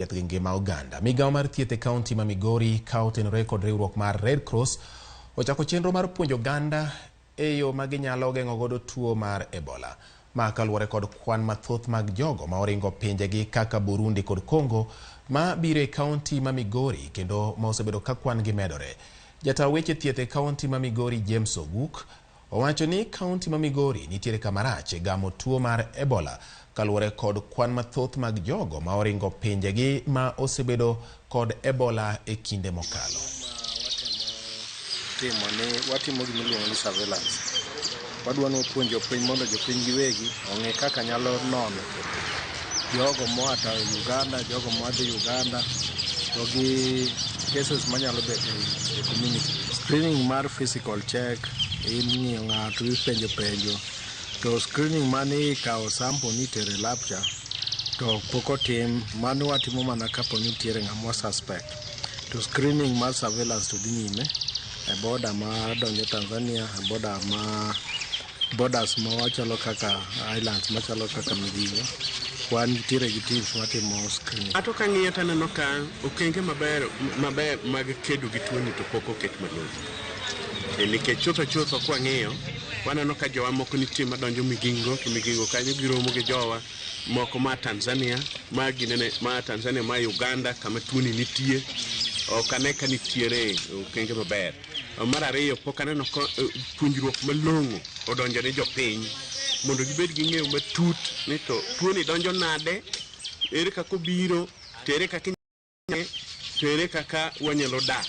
Thieth gi ngima oganda. Migawo mar thieth e kaunti ma Migori ka otenore kod riwruok mar Red Cross ochako chenro mar puonjo oganda e yo ma ginyalo geng'o godo tuo mar Ebola. Ma kaluwore kod kwan mathoth mag jogo ma oringo pinjegi kaka Burundi kod Congo ma biro e kaunti ma Migori kendo ma osebedo ka kwan gi medore. Jata weche thieth e kaunti ma Migori James Oguk Owacho ni kaunti ma Migori nitiere kamarach e gamo tuo mar Ebola kaluwore kod kwan mathoth mag jogo ma oringo pinjegi ma osebedo kod Ebola e kinde mokalo. Timo ni watimo gima iluongo ni surveillance. Wadwa ni wapuonj jopiny mondo jopiny giwegi ong'e kaka nyalo nono jogo moa ta Uganda, jogo moa dhi Uganda to gi cases manyalo bet e community. Screening mar physical check, ing'iyo ng'ato, ipenjo penjo. To screening mane ikawo sample ni itere lab cha to pok otim. Mano watimo mana kapo ni nitiere ng'ama suspect. To screening mar surveillance to dhi nyime e border ma donjo Tanzania, e border ma borders ma wachalo kaka islands machalo kaka Migingo. Wan nitiere gi teams matimo screening. Ato kang'iyo to aneno ka okenge maber maber mag kedo gi tuoni to pok oket malong'o. E, nikech chutho chutho kwang'iyo waneno ka jowa moko nitie madonjo Migingo to Migingo kanyo giromo gi jowa moko ma Tanzania ma ginene ma Tanzania ma Uganda kama tuoni nitie ok ane ka nitiere okenge maber. Mar ariyo pok aneno ka puonjruok malong'o odonjo ne jopiny mondo gibed gi ng'eyo matut ni to tuoni donjo nade, ere kaka obiro, to ere kaka to ere kaka wanyalo dak.